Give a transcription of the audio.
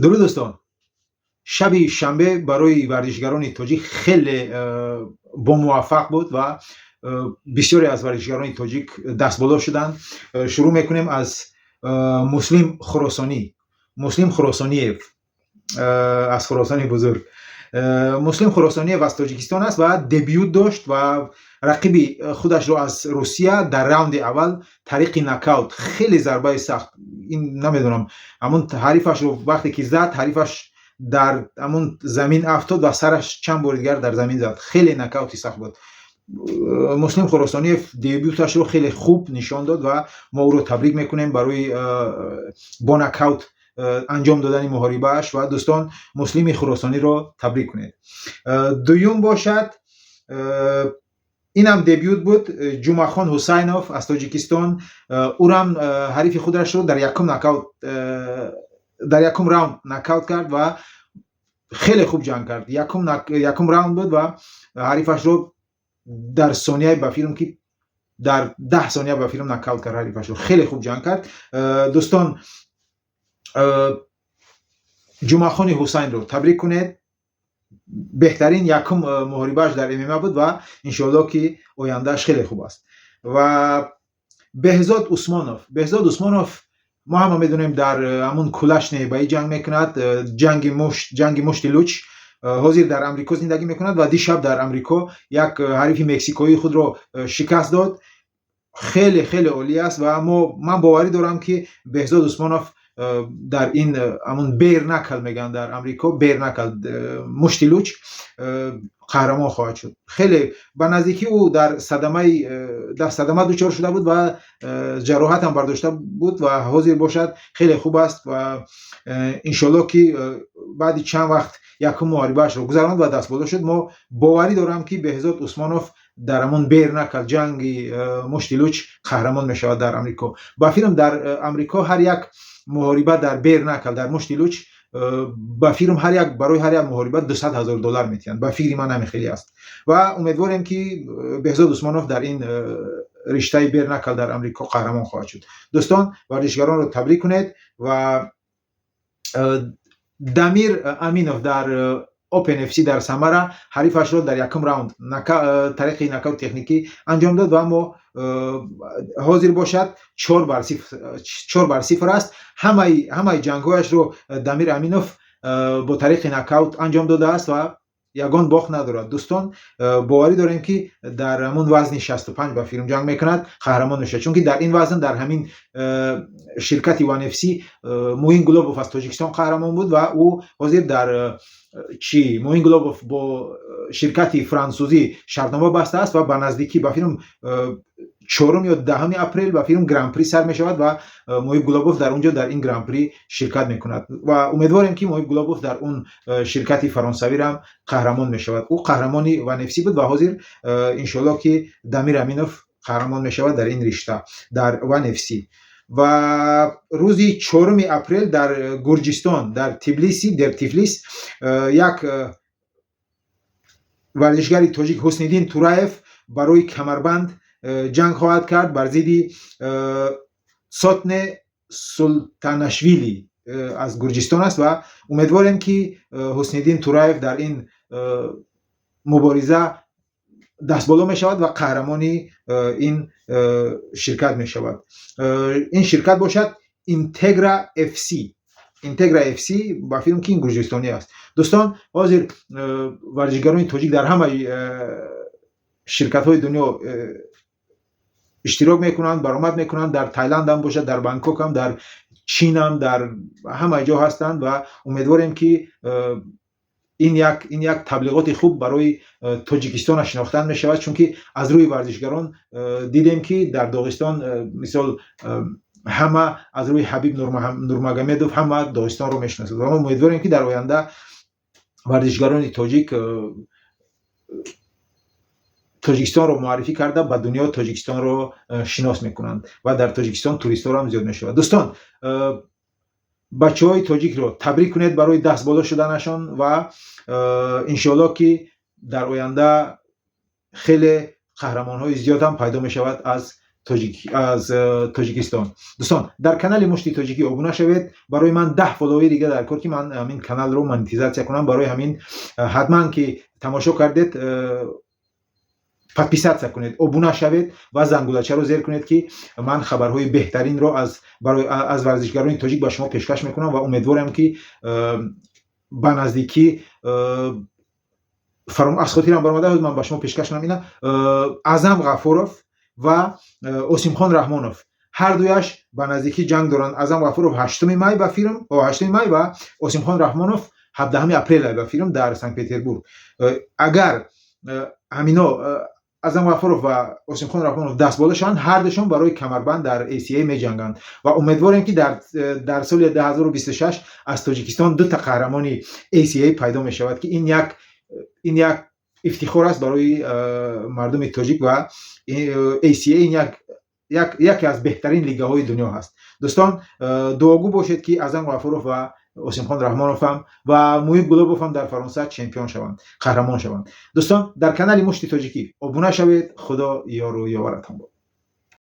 Дуруд, дӯстон! Шаби шанбе барои варзишгарони тоҷик хеле бомуваффақ буд ва бисёре аз варзишгарони тоҷик дастболо шуданд. Шурӯъ мекунем аз Муслим Хуросонӣ, Муслим Хуросониев аз Хуросони Бузург. Муслим Хуросониев аз Тоҷикистон аст ва дебют дошт ва рақиби худашро аз Русия дар раунди аввал тариқи нокаут, хеле зарбаи сахт, ин намедонам, ҳамун ҳарифашро вақте ки зад, ҳарифаш дар ҳамун замин афтод ва сараш чанд бори дигар дар замин зад. Хеле нокаути сахт буд. Муслим Хуросониев дебюташро хеле хуб нишон дод ва мо ӯро табрик мекунем барои бо нокаут анҷом додани муҳорибааш. Ва дӯстон, Муслими Хуросониро табрик кунед. Дуюм бошад, инам дебют буд, Ҷумъахон Ҳусайнов аз Тоҷикистон. Ӯрам ҳарифи худашро дар якум нокаут, дар якум раунд нокаут кард ва хеле хуб ҷанг кард. Якум раунд буд ва ҳарифашро дар сонияи, ба филм ки дар 10 сония, ба филм, нокаут кард ҳарифашро. Хеле хуб ҷанг кард. Дӯстон, Ҷумъахони Ҳусайнро табрик кунед. Беҳтарин якум муҳорибааш дар ММА буд ва иншоалло, ки ояндааш хеле хуб аст. Ва Беҳзод Усмонов. Беҳзод Усмонов, мо ҳама медонем, дар ҳамун кулашне ба ҷанг мекунад, ҷанги мушт, ҷанги мушти луч. Ҳозир дар Амрико зиндагӣ мекунад ва дишаб дар Амрико як ҳарифи мексикоии худро шикаст дод. Хеле хеле олӣ аст ва мо ман боварӣ дорам, ки Беҳзод Усмонов дар ин ҳамун bare knuckle мегӯянд дар Амрико, bare knuckle, мушти луч, қаҳрамон хоҳад шуд. Хеле ба наздикӣ ӯ дар садама дучор шуда буд ва ҷароҳатам бардошта буд ва ҳозир бошад, хеле хуб аст ва иншоалло, ки баъди чанд вақт якум муҳорибаашро гузаронд ва дастболо шуд. Мо боварӣ дорам, ки Беҳзод Усмонов дар ҳамон bare knuckle, ҷанги мушти луч, қаҳрамон мешавад дар Амрико. Ба филм, дар Амрико ҳар як муҳориба дар bare knuckle, дар мушти луч, ба филм, ҳар як барои ҳар як муҳориба 200 000 доллар метиҳанд. Ба фикри ман, ҳамин хеле аст ва умедворем, ки Беҳзод Усмонов дар ин риштаи bare knuckle дар Амрико қаҳрамон хоҳад шуд. Дӯстон, варзишгаронро табрик кунед. Ва Дамир Аминов дар Open FC дар Самара ҳарифашро дар якум раунд тариқи нокаут техникӣ анҷом дод ва мо ҳозир бошад, 4 бар 0 аст. Ҳамаи ҷангҳояшро Дамир Аминов бо тариқи нокаут анҷом додааст ва ягон бохт надорад. Дӯстон, боварӣ дорем, ки дар ҳамун вазни 65, ба филм, ҷанг мекунад, қаҳрамон мешавад, чунки дар ин вазн дар ҳамин ширкати One FC Муин Гулобов аз Тоҷикистон қаҳрамон буд ва ӯ ҳозир дар чӣ, Муин Гулобов бо ширкати франсузӣ шартнома бастааст ва ба наздикӣ, ба филм, 4-ум ё 10-уми апрел, ба филм, Гран-при сар мешавад ва Муҳиб Гулобов дар он ҷо дар ин Гран-при ширкат мекунад. Ва умедворем, ки Муҳиб Гулобов дар он ширкати фаронсавирам қаҳрамон мешавад. Ӯ қаҳрамони One FC буд ва ҳозир иншоалло, ки Дамир Аминов қаҳрамон мешавад дар ин ришта, дар One FC. Ва рӯзи 4-уми апрел дар Гурҷистон, дар Тиблиси, дар Тифлис, як варзишгари тоҷик Ҳусниддин Тураев барои камарбанд ҷанг хоҳад кард бар зидди Сотне Султанашвили, аз Гурҷистон аст. Ва умедворем, ки Ҳусниддин Тураев дар ин мубориза дастболо мешавад ва қаҳрамони ин ширкат мешавад. Ин ширкат бошад Интегра FC, Интегра FC, ба филм, ки ин гурҷистонӣ аст. Дӯстон, ҳозир варзишгарони тоҷик дар ҳамаи ширкатҳои дунё иштирок мекунанд, баромад мекунанд. Дар Тайландам бошад, дар Бангкокам, дар Чинам, дар ҳама ҷо ҳастанд. Ва умедворем, ки ин як таблиғоти хуб барои Тоҷикистона шинохтан мешавад, чунки аз рӯи варзишгарон дидем, ки дар Доғистон, мисол, ҳама аз рӯи Ҳабиб Нурмагомедов ҳама Доғистонро мешиносад. Ва мо умедворем, ки дар оянда варзишгарони тоҷик Тоҷикистонро муаррифӣ карда, ба дунё Тоҷикистонро шинос мекунанд ва дар Тоҷикистон туристҳоро ҳам зиёд мешавад. Дӯстон, бачаҳои тоҷикро табрик кунед барои дастболо шуданашон ва иншоалло, ки дар оянда хеле қаҳрамонҳои зиёд ҳам пайдо мешавад аз аз Тоҷикистон. Дӯстон, дар канали Мушти Тоҷикӣ обуна шавед. Барои ман 10 фолловери дига дар кор, ки ман ҳамин каналро монетизатсия кунам. Барои ҳамин ҳатман ки тамошо кардед, подписаться кунед, обуна шавед ва зангулачаро зер кунед, ки ман хабарҳои беҳтаринро аз варзишгарони тоҷик ба шумо пешкаш мекунам. Ва умедворам, ки ба наздикӣ, аз хотирам баромада, ман ба шумо пешкаш кунам ина: Аъзам Ғафуров ва Осимхон Раҳмонов ҳардуяш ба наздикӣ ҷанг доранд. Аъзам Ғафуров 8 май ба фирм, 8 май, ва Осимхон Раҳмонов 17 апрел ба фирм дар Санкт Петербург. Агар ҳамино, Аъзам Ғафуров ва Осимхон Раҳмонов, дастболо шаванд, ҳардушон барои камарбанд дар ACA меҷанганд. Ва умедворем, ки дар соли 2026 аз Тоҷикистон дута қаҳрамони ACA пайдо мешавад, ки ин як ифтихор аст барои мардуми тоҷик. Ва ACA ин яке аз беҳтарин лигаҳои дунё ҳаст. Дӯстон, дуогӯ бошед, ки Аъзам Ғафуров ва Осимхон Раҳмонов ҳам ва Муҳиб Гулобов ҳам дар Фаронса чемпион шаванд, қаҳрамон шаванд. Дӯстон, дар канали Мушти Тоҷикӣ обуна шавед. Худо ёру ёваратон бод.